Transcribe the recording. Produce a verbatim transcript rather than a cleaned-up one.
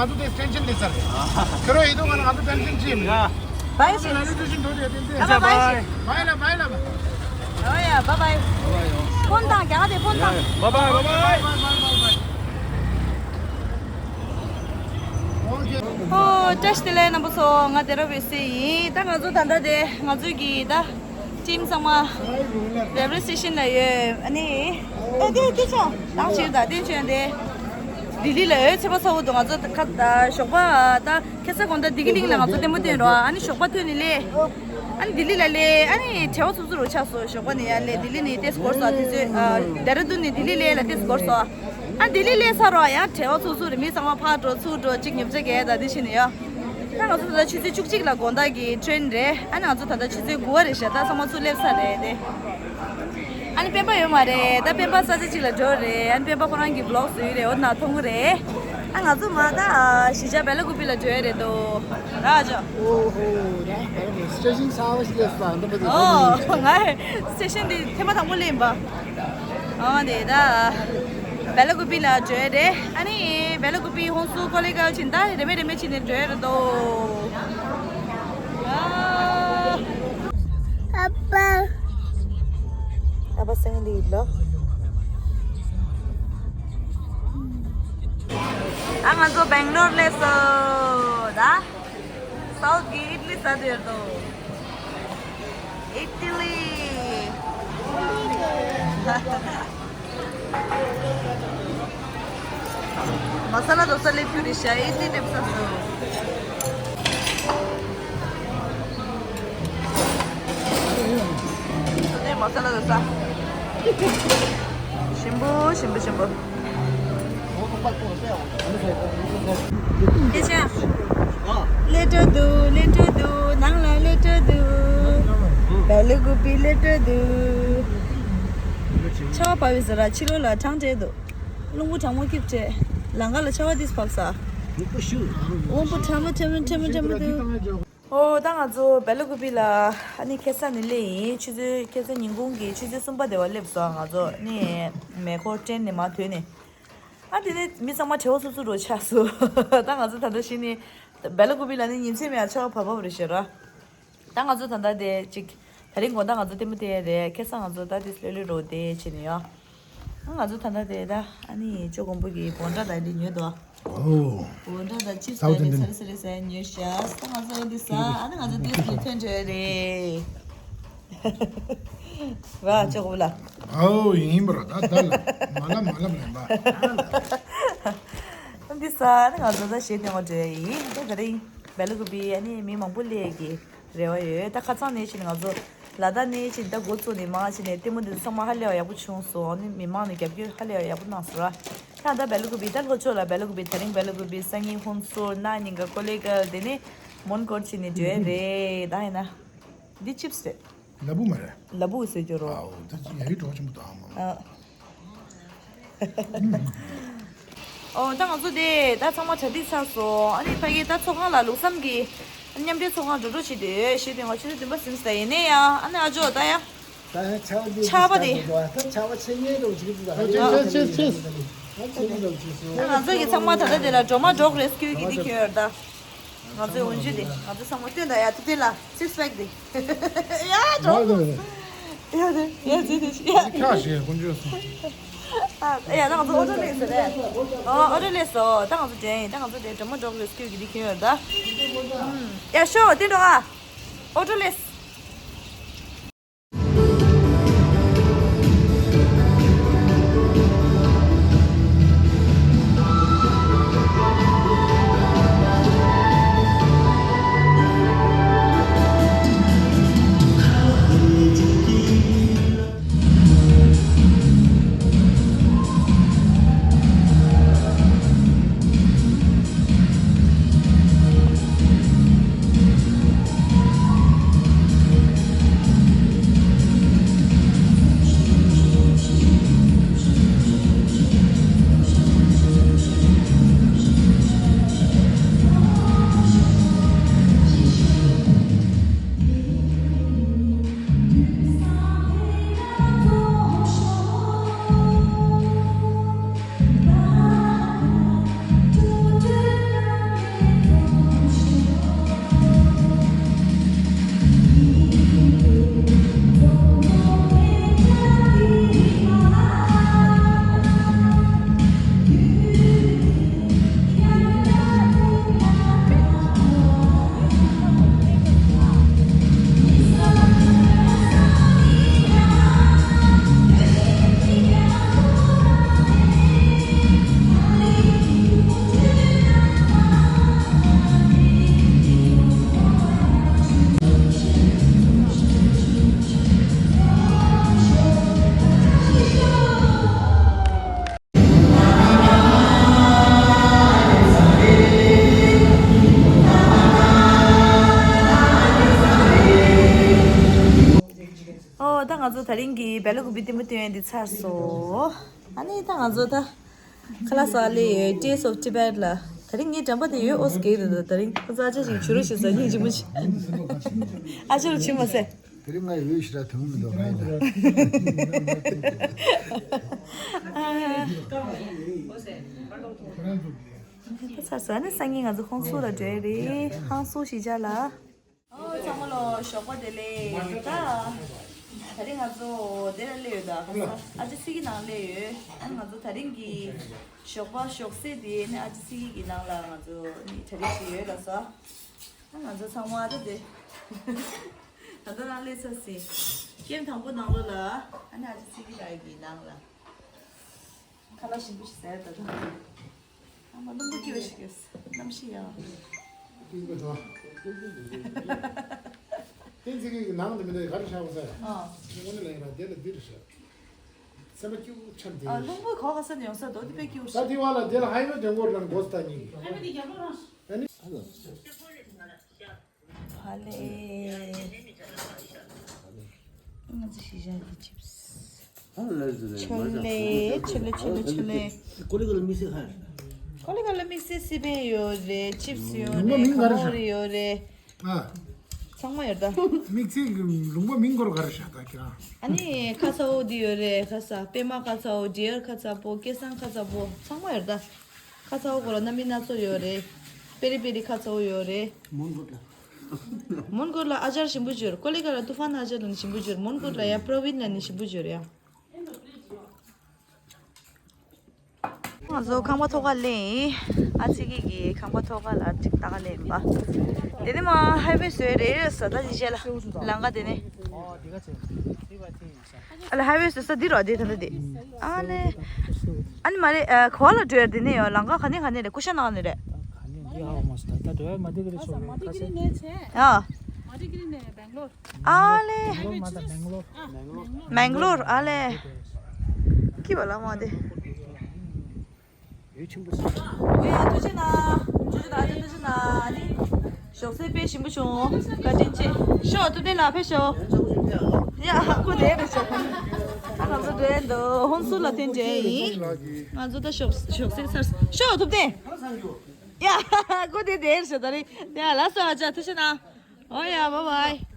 ང་ཚོ་དེ་ཊེན་ཤན་ལས་ཚར་རེད། ཁྱོད་རང་ཡིན་དུས་ང་ང་ཚོ་ཊེན་ཤན་ཅི་ཡིན། ཡ། བའི་ཤི། ང་ཚོ་ཊེན་ཤན་འགྲོ་དེ་ཏན་ཏན། ཡ། བའི་ཤི། བའི་ལ་བའི་ལ། ཨོ་ཡ། བའི་བའི། ཕོན་དང་རྒྱ་གར་དེ་ཕོན་དང་། བའི་བའི་བའི་བའི། ཨོ་བཀྲ་ཤིས་བདེ་ལེགས་རྣམ་པ་ཚོ། ང་དེ་ར་བའི་སི་ཡིན། ད་ང་ཚོ་ད་ལྟ་དེ་ང་ཚོའི་གི་ད། ཊིམ་ཚང་མ་རེ་ལི་སི་ཊེ་ཤན་ལ་ཡོད། ཨ་ནི་ཨེ་དེ་དེ་ཆོ་ལགས་ཤིག་ད་དེ་ཆོ་དེ་ལྡི་ལི་ལ་ཡོད། ཚེས་པ་ཚ་བོ་དུ་ང་ཚོ་ཁ་ད་ཞོགས་པ་ད་ཁ་སང་དགོང་དག་ལྡི་གི་གླིང་ལ་ང་ཚོ་ལྟད་མོ་སྟོན་རོགས། ཨ་ནི་ཞོགས་པ་ཐོན་ནི་ལས་ཨ་ནི་ལྡི་ལི་ལ་ལས་ཨ་ནི་བྲེལ་བ་ཚུབ་ཚུབ་རུ་ཆགས་སོང་། ཞོགས་པ་ནས་ཡར་ལས་ལྡི་ལི་ནས་ཏེས་འགོར་སོང་། དེ་ཚོས་ཌེ་ར་ཌུན་ནས་ལྡི་ལི་ལ་ལ་ཏེས་འགོར་སོང་། ཨ་ལྡི་ལི་ལ་ཚར་རོགས་ཡང་བྲེལ་བ་ཚུབ་ཚུབ་རེད། མི་ཚང་མ་ཕར་འགྲོ་ཚུར་འགྲོ་གཅིག་ཉོབ་ཆ་གས་ད་དེ་བྱས་ནས་ཡོད། ད་ང་ཚོ་ད་ལྟ་ཆུ་ཚོད་བཅུ་གཅིག་ལ་དགོང་དག་གི་ཊེན་རེད། ཨ་ནི་ང་ཚོ་ད་ལྟ་ཆུ་ཚོད་དགུ་པ་རེད་ཤག་ད་ཚང་མ་ཚུར་སླེབས་ཚར་རེད་དེ། ཨ་ནི་སྤེན་པ་ཡོད་མ་རེད། ད་སྤེན་པ་ས་ཆ་གཅིག་ལ་འགྲོ་རེད། ཨ་ནི་སྤེན་པ་ཁོ་རང་གི་བི་ལོག་བཟོ་ཡི་རེད། འོ་ན་མཐོང་གི་རེད། ཨ་ང་ཚོ་མ་ད་གཞིས་ཆགས་བེ་ལ་ཀུ་པི་ལ་འགྲོ་ཡི་རེད་དོ། ར་ཨ་ཅོ། ཨོ་ཧོ། ད་སི་ཊེ་ཤན་གསར་པ་ཞིག་སླེབས་སོང་། འདི་མ་ཨོ་ང་སི་ཊེ་ཤན་འདི་ཐེངས་མ་དང་པོ་སླེབས་ཡིན་པ། ཨ་དེ་ད་བེ་ལ་ཀུ་པི་ལ་འགྲོ་ཡ་རེད། ཨ་ནི་བེ་ལ་ཀུ་པི་ཧོན་སུར་ཀོ་ལེ་གལ་ཕྱིན་ད་རེ་མེ་རེ་མེ་ཕྱིན་ནས་འགྲོ་ཡ་རེད་དོ། ཨ་པ། ཨ་པ་སེང་ལི་ལོ། ཨ་ང་ཚོ་སྦེང་ལོར་སླེབས་སོང་ད། སའུཐ་གི་ཨིཊ་ལི་ཟ་འདོད་དོ། ཨིཊ་ལི། མ་ས་ལ་དོ་ས་སླེབས་རྒྱུ་རེད་ཤག་ཨིཊ་ལི་སླེབས་ས་སོ། ཨ་ནི་མ་ས་ལ་དོ་ས། ཞིམ་པོ་ཞིམ་པོ་ཞིམ་པོ། སྐད་ཆ། ལེ་ཏྲོ་དུ་ལེ་ཏྲོ་དུ་ནང་ལ་ལེ་ཏྲོ་དུ། བེ་ལུ་གུ་པི་ལེ་ཏྲོ་དུ། ཆར་པ་བབས་ས་ར་ཕྱི་ལོགས་ལ་གྲང་འདྲེ་འདུག་རླུང་བུ་གྲང་མོ་སྐྱིད་འདྲེ། ལམ་ཁ་ལ་ཆར་པ་འདི་བབས་ས། རླུང་བུ་གྲང་མོ་ཐེ་མོ་ཐེ་མོ་ཐེ་མོ་འདུག་ཨོ་ད་ང་ཚོ་བེ་ལ་ཀུ་པི་ལ་ཨ་ནི་ཁ་སང་ནས་སླེབས་ཡིན། ཆུ་ཚོད་ཁ་སང་ཉིན་གུང་གི་ཆུ་ཚོད་གསུམ་པ་དེ་བ་སླེབས་སོང་། ང་ཚོ་ནི་མེ་འཁོར་ཊེན་ནས་མར་ཐོན་ནས། ཨ་དེ་ནས་མི་ཚང་མ་བྲེལ་བ་ཚུབ་ཚུབ་རུ་ཆགས་སོང་། ད་ང་ཚོ་ད་ལྟ་གཞི་ནས་བེ་ལ་ཀུ་པི་ལ་ནི་ཉིན་མཚན་མེད་ཡ་ཆར་པ་བབས་བབས་རེད་ཤག་ར། ད་ང་ཚོ་ད་ལྟ་དེ་གཅིག་ད་རིང་དགོང་དག་ང་ཚོ་ལྟད་མོ་བལྟས་རེད། ཁ་སང་ང་ཚོ་ད་དེ་ལྷོད་ལྷོད་རོ་དེ་བྱས་ནས་ཡོད། ང་ཚོ་ད་ལྟ་དེ་ད་ཨ་ནི་ཅོ་ཀོང་པོ་གི་བོན་ཌ་དང་འདི་ཉོས་འདུག་ཨོ། བོན་ཌ་དང་ཅིབ་སི་དང་འདི་ཚ་རེ་ཚ་རེ་ཟ་ཉོས་ཤག་ད་ང་ཚོ་འདི་ཟ་ཨ་ནི་ང་ཚོ་དེ་ཚོ་ཐོན་འགྲོ་རེད། བ་ཅོ་ཀོང་པོ་ལ། ཨོ་ཡིན་པར་ད་ད་ལ་མ་ལབ་མ་ལབ་ལེན་པ། འདི་ཟ་ཨ་ནི་ང་ཚོ་ད་གཞས་འཐེན་པར་འགྲོ་ཡ་ཡིན། ད་དེ་རིང་བེ་ལ་ཀུ་པི་ཨ་ནི་མི་མང་པོ་སླེབས་ཀྱི་རེ་བ་ཡོད། ད་ཁ་སང་ནས་ཕྱིན་ང་ཚོ་ལ་དྭགས་ནས་ཕྱིན་ད་འགོ་བཙུགས་ནས་མར་ཕྱིན་ནས་ལྟད་མོ་འདི་ཚང་མ་ཧ་ལས་པ་ཡག་པོ་བྱུང་སོང་། ཨ་ནི་མི་མང་ནས་རྒྱབ་སྐྱོར་ཧ་ལས་པ་ཡག་པོ་གནང་སོང་ར། ད་ད་བེ་ལ་ཀུ་པི་ད་ལྷོ་ཕྱོགས་ལ་བེ་ལ་ཀུ་པི་ད་རིང་བེ་ལ་ཀུ་པི་སང་ཉིན་ཧོན་སུར་གནངས་ཉིན་ག་ཀོ་ལེ་གལ་དེ་ནས་མོན་གྷོར་ཕྱིན་ནས་འགྲོ་ཡ་རེད། ད་ཡིན་ན་འདི་ཅིབ་སི་རེད། ལ་བུ་མ་རེད། ལ་བུ་ཟེར་རྒྱུ་རོ། ཨའོ་ད་ཅི་ཡ་ཡི་གྲོགས་ཆེན་པོ་དང་མ། ཨ། ཨོ་ད་ང་ཚོ་དེ་ད་ཚང་མ་གྲ་སྒྲིག་ཚར་སོང་། ཨ་ནི་ཕ་གི་ད་ཚོགས་ཁང་ལ་ལུགས་བསམ་གྱི་མཉམ་འབྲེལ་ཚོགས་ཁང་འགྲོ་འགྲོ་བྱེད་དུ་ཡོད་ཞེས་དེ་ང་ཆུ་ཚོད་བདུན་པ་ཟིན་ས་ཡིན་ནའི་ཡང་ཨ་ནི་ཨ་ཇོ་ད་ཡ། ད་ཡ་ཆར་པ་དེ་ཆར་པ་དེ་ད་ཆར་པ་ཆེ་ཉེ་རོགས་བྱེད་ཀྱི་འདུག་ད་ཆེ་ཉེ་རོགས་བྱེད་སོང་། ད་ང་ཚོ་གི་ཚང་མ་ད་ལྟ་དེ་ལ་སྒྲོལ་མ་སྒྲོག་རེ་སྐྱོད་ཀྱི་འདི་ཁྱོད་ཡོད་ད། ང་ཚོའི་འོན་ཇུ་དེ་ང་ཚོ་ཚང་མ་སྟོན་ད་ཡ་ཐུབ་དེ་ལ་སིགས་པེག་དེ། ཡ་འགྲོ། ཡ་དེ་ཡ་ཟེར་དེ་ཡ། ཁ་ཞེས་དཀོན་མཆོག་གསུམ། ཨ་ཡ་ད་ང་ཚོ་ཨོ་ཊོ་ལེན་སོང་རེད། ཨོ་ཨོ་ཊོ་ལེན་སོང་། ད་ང་ཚོ་འདྲེན་ཡིན། ད་ང་ཚོ་དེ་སྒྲོལ་མ་སྒྲོག་རེ་སྐྱོད་ཀྱི་འདི་ཁྱོད་ཡོད་ད། ཡ་ཤོག་དེ་འགྲོ་ཨ། ཨོ་ཊོ་ལེན། ཨོ་ད་ང་ཚོ་དེ་རིང་གི་སྦེ་ལ་ཀུ་པི་ལྟད་མོ་སྟོན་ཡ་འདི་ཚར་སོང་། ཨ་ནི་ད་ང་ཚོ་ད་ཁ་ལག་ཟ་སླེབས་ཡོད། Taste of Tibet ལ། དེ་རིང་ངའི་འགྲམ་པ་དེ་ཡོད། ཨོ་སི་ཀེ་རེད། ད་དེ་རིང་ཁོ་ཚོ་ཨ་ཅག་ཞིག་བྱུ་རུ་ཞིག་ཟ་སྙིང་རྗེ་མོ་བྱེད། ཨ་ཅག་ལ་བྱུ་མ་ཟེར། དེ་རིང་ང་ཡོད་ཤི་ར་དུང་མི་འདུག་ང་ཡིན་ད། ད་ཚར་སོང་། ཨ་ནི་སང་ཉིན་ང་ཚོ་ཧོང་སུ་ལ་འགྲོ་ཡ་རེད། ཧང་སུ་གཞིས་ཆགས་ལ། ཨོ་ཚང་མ་ལོ་ཞོགས་པ་བདེ་ལེགས། ད་དེ་རིང་ང་ཚོ་དེ་ལ་སླེབས་ཡོད། ད་ཨ་ཅག་སི་ཀི་ནང་སླེབས་ཡོད། ཨ་ནི་ང་ཚོ་དེ་རིང་གི་ཞོགས་པ་ཞོགས་ཟས་དེ་ནི་ཨ་ཅག་སི་ཀི་གི་ནང་ལ་ང་ཚོ་ནི་གྲ་སྒྲིག་བྱས་ཡོད་ལ་སོ། ཨ་ང་ཚོ་ཚང་མ་ད་དེ་ད་ལྟ་རང་སླེབས་ཚར་སོང་། ཀེམ་དང་པོ་ནང་ལོགས་ལ། ཨ་ནི་ཨ་ཅག་སི་ཀི་ལགས་ཀྱི་ནང་ལ། ཁ་ལག་ཞིམ་པོ་ཞིག་ཟས་ད་ད། ཨ་མ་རླུང་བུ་སྐྱིད་པ་ཞིག་ཡོད། གནམ་གཤིས་ཡག་པོ་འདུག། བསྟན་འཛིན་གྱི་ནང་དུ་མི་འདུག། ག་རེ་བཞག་པ་ཟེར། ཨ། དངོས་གནས་ལ་ཡིན་ན་དེ་ལ་འདི་རེད་ཤག། སེམས་པ་སྐྱིད་པོ་ཆགས་འདི། ཨ་རླུང་བུ་གོ་ག་ས་ནས་ཡོང་ས་འདུག། འདི་དཔེ་སྐྱིད་པོ་ད་ཞིག། དེ་བ་ལ་དེ་ལ་ཧའི་ཝེ་དོན་གོ་རང་གོ་ས་ད་ཉིན། ཧའི་ཝེ་དེ་རྒྱབ་ལོགས་རང་། ཨ་ནི། ཕ་ལེ། ང་ཚོ་གཞིས་ཆགས་ཀྱི་ཆིབས། ཆོ་ལེ་ཆོ་ལེ་ཆོ་ལེ་ཆོ་ལེ། ཀོ་ལི་ག་ལ་དམིགས་བསལ་ག་རེ། ཀོ་ལི་ག་ལ་དམིགས་བསལ་སི་པན་ཡོད་རེད། ཆིབས་ཡོད་རེད། ལུང་པ་མིང་ག་རེ་ཤག། ག་རེ་ཡོད་རེད། ཨ། ཚང་མ་ཡོད་ད། དམིགས་བསལ་གྱི་ལུང་པ་མིང་སྐོར་ག་རེ་ཤག་ད་ཁྱེད་རང་། ཨ་ནི་ཁ་ཚ་བོ་འདི་ཡོད་རེད། ཁ་ཚ་པད་མ་ཁ་ཚ་བོ། ཌི་ཡར་ཁ་ཚ་པོ། སྐལ་བཟང་ཁ་ཚ་པོ། ཚང་མ་ཡོད་ད། ཁ་ཚ་བོ་སྐོར་ལ་རྣམ་སྨིན་སྣ་ཚོགས་ཡོད་རེད། པེ་རི་པེ་རི་ཁ་ཚ་བོ་ཡོད་རེད། མོན་གྷོ་ལ། མོན་གྷོ་ལ་ཨ་ཅར་ཞིམ་པོ་ཅིག་ཡོད་རེད། ཀོ་ལི་ག་ལ་ཏུ་ཧྥན་ཨ་ཅར་ལ་ནི་ཞིམ་པོ་ཅིག་ཡོད་རེད། མོན་གྷོ་ལ་ཡ་པྲོ་བིན་ལ་ནི་ཞིམ་པོ་ཅིག་ཡོད་རེད་ཡ། ང་ཚོ་ཁང་པ་ཐོག་ཁ་ལེན། ཨ་ཙི་ཀི་གི་ཁང་པ་ཐོག་ཁ་ལ་ཅིག་ལྟ་ག་ལེན་པ། དེ་ནས་མ་ཧའི་ཝེ་བཟོས་རེད་ཟེར། ད་ཅི་བྱས་ལ་ལམ་ཁ་དེ་ནས། ཨ་ལ་ཧའི་ཝེ་བཟོས་ས་འདི་རོ། དེ་ད་ད་དེ། ཨ་ལེ། ཨ་ནི་མ་རེད། ཨ་ག་བ་ལ་འགྲོ་ཡ། དེ་ནས་ཡོད་ལམ་ཁ་ག་ནས་ག་ནས་རེད། ཀུ་ཤ་ན་ག་ནས་རེད། ཨ། མ་ཏི་ཀི་རི་ནས་བྱས། ཨ། མ་ཏི་ཀི་རི་ནས་བེང་ལོར། ཨ་ལེ། བེང་ལོར་མ་ད་བེང་ལོར། ཨ། མེང་ལོར། ཨ་ལེ། ཀི་བ་ལ་མ་དེ། ཡུལ་ཆེན་པོ་ཞིག། ཨོ་ཡ་ཐུགས་རྗེ་གནང་། ཐུགས་རྗེ་གནང་། ཨ་ཅག་ཐུགས་རྗེ་གནང་། ཨ་ནི་ཞོགས་ཟས་དཔེ་ཞིམ་པོ་བྱུང་། བཀའ་དྲིན་ཆེ། ཤོག་ཐུབ་བསྟན་ལགས་ཕེབས་ཤོག། ཡ་ཧ་ཁོ་དེ་རེད་ཤག། ཨ་ང་ཚོ་འགྲོ་ཡ་འདུག། ཧོན་སུར་ལ་ཐོན་བྱས་ཡིན། ང་ཚོ་ད་ཞོགས་ཞོགས་ཟས་ཚར། ཤོག་ཐུབ་བསྟན། ཡ་ཁོ་དེ་དེ་རེད་ཤག། ད་རེད་ཡ་ལགས་སོ། ཨ་ཅག་ཐུགས་རྗེ་གནང་། ཨོ་ཡ་བཱའི་བཱའི།